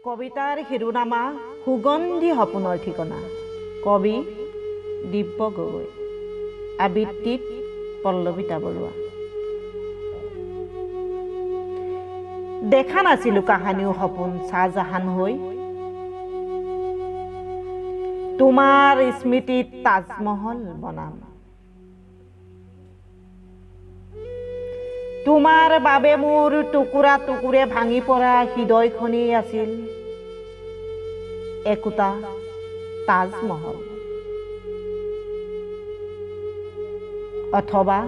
কবিতাৰ শিৰোনামা সুগন্ধি সপোনৰ ঠিকনা। কবি দিব্য গগৈ। আবৃত্তিত পল্লৱিতা বৰুৱা। দেখা নাছিলো কাহানিও সপোন চাহজাহান হৈ তোমাৰ স্মৃতিত তাজমহল বনাম। তোমাৰ বাবে মোৰ টুকুৰা টুকুৰে ভাঙি পৰা হৃদয়খনেই আছিল একোটা তাজমহল। অথবা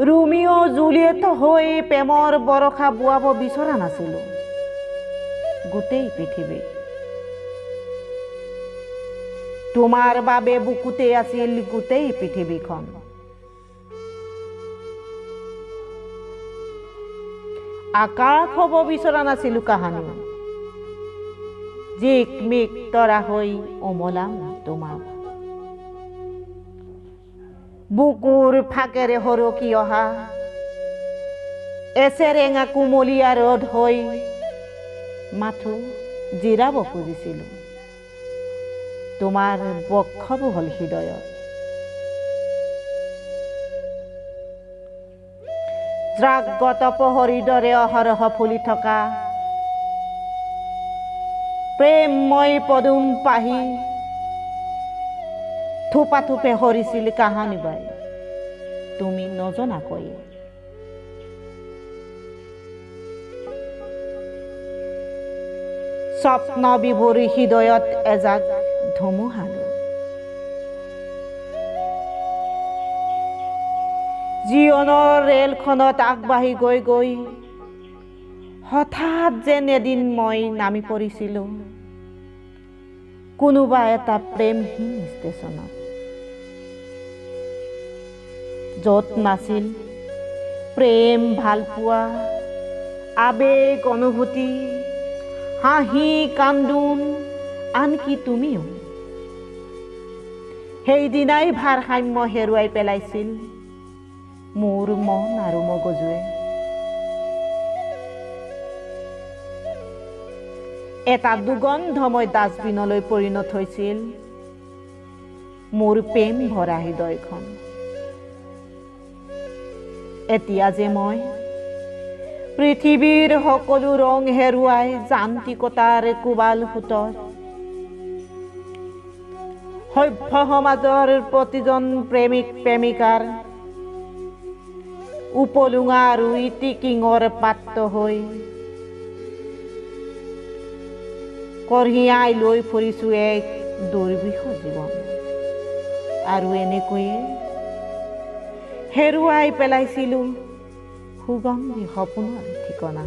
ৰোমিঅ' জুলিয়েট হৈ প্ৰেমৰ বৰষা বোৱাব বিচৰা নাছিলো গোটেই পৃথিৱীত। তোমাৰ বাবে বুকুতে আছিল গোটেই পৃথিৱীখন। আকাশ হ'ব বিচৰা নাছিলো কাহানিও, জিকমিক তৰা হৈ ওমলাম তোমাক। বুকুৰ ফাকেৰে সৰকি অহা এচেৰেঙা কুমলীয়া ৰ'দ হৈ মাথো জিৰাব খুজিছিলো তোমাৰ বক্ষবহল হৃদয়ত। জাগ্ৰত প্ৰহৰীৰ দৰে অহৰহ ফুলি থকা প্ৰেমময় পদুম পাহি থোপা থোপে সৰিছিল কাহানিবাই তুমি নজনাকৈয়ে। স্বপ্ন বিভোৰ হৃদয়ত এজাক ধুমুহালো। জীৱনৰ ৰেলখনত আগবাঢ়ি গৈ গৈ হঠাৎ যেন এদিন মই নামি পৰিছিলো কোনোবা এটা প্ৰেমহীন ষ্টেচনত, য'ত নাছিল প্ৰেম, ভালপোৱা, আৱেগ, অনুভূতি, হাঁহি, কান্দোন, আনকি তুমিও। সেইদিনাই ভাৰসাম্য হেৰুৱাই পেলাইছিল মোৰ মন আৰু মগজুৱে। এটা দুৰ্গন্ধময় ডাষ্টবিনলৈ পৰিণত হৈছিল মোৰ প্ৰেম ভৰা হৃদয়খন। এতিয়া যে মই পৃথিৱীৰ সকলো ৰং হেৰুৱাই যান্ত্ৰিকতাৰ কোবাল সোঁতত সভ্য সমাজৰ প্ৰতিজন প্ৰেমিক প্ৰেমিকাৰ উপলুঙা আৰু ইটিকিঙৰ পাত্ৰ হৈ কঢ়িয়াই লৈ ফুৰিছোঁ এক দুৰ্বিষ জীৱন। আৰু এনেকৈয়ে হেৰুৱাই পেলাইছিলোঁ সুগন্ধি সপোনৰ ঠিকনা।